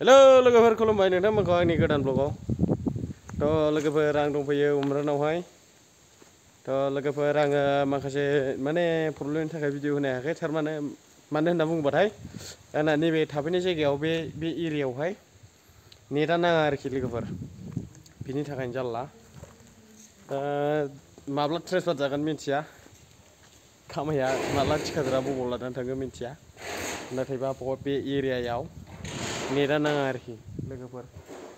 Hello लोगोफोर खुलुमबाय नोंथांमोनखौ आंनि गोदान ब्लगाव लोगोफोर आं दंफैयो उमरानावहाय लोगोफोर आङो माखासे माने प्रब्लेमनि थाखाय भिडिअ होनो हायाखै थारमाने मानो होनना बुङोबाथाय आंना नैबे थाफैनाय जायगायाव बे एरियायावहाय नेटआ नाङा आरोखि लोगोफोर बिनि थाखायनो जारला माब्ला ट्रेन्सफार जागोन मिन्थिया खामानिया माब्ला थिखादारा बबाव लानानै थाङो मिन्थिया नाथायबा बे एरियायाव नेटआ नाङा आरोखि लोगोफोर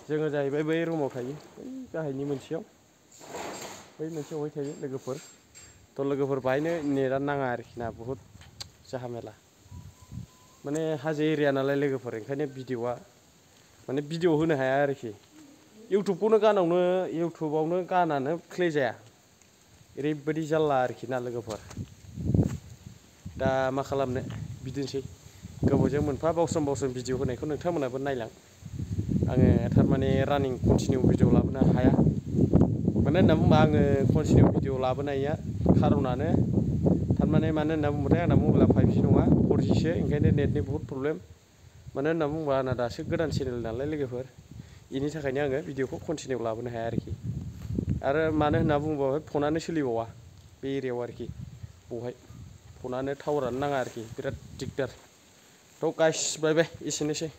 जोङो जाहैबाय बै रुमाव थायो बै गाहायनि मोनसेयाव बै मोनसेयावहाय थायो लोगोफोर लोगोफोर बाहायनो नेटआ नाङा आरोखि ना बुहुद जाहामेला माने हाजो एरिया नालाय लोगोफोर ओंखायनो भिडिअआ माने भिडिअ होनो हाया आरोखि इउटुबावनो गानानो प्ले जाया ओरैबायदि जारला आरोखि ना लोगोफोर दा मा खालामनो बिदिनोसै गोबावजों मोनफा बावसोम भिडिअ होनायखौ नोंथांमोनाबो नायलां आङो थारमाने रानिं कन्टिनिउ भिडिअ लाबोनो हाया मानो होनना बुंबा आङो कन्टिनिउ भिडिअ लाबोनाया खारनानो थारमाने मानो होनना बुंबाथाय आंना मबाइला 5G नङा 4Gसो ओंखायनो नेटनि बहुद प्रब्लेम मानो होनना बुंबा आंना दासो गोदान चेनेल नालाय लोगोफोर बेनि थाखायनो आङो भिडिअखौ कन्टिनिउ लाबोनो हाया आरोखि आरो मानो होनना बुङोबा फनानो सोलिबावा बे एरियायाव आरोखि बहाय फनानो टावारानो नाङा आरोखि बिराद दिगदार गाइस बाय बाय एसेनोसै।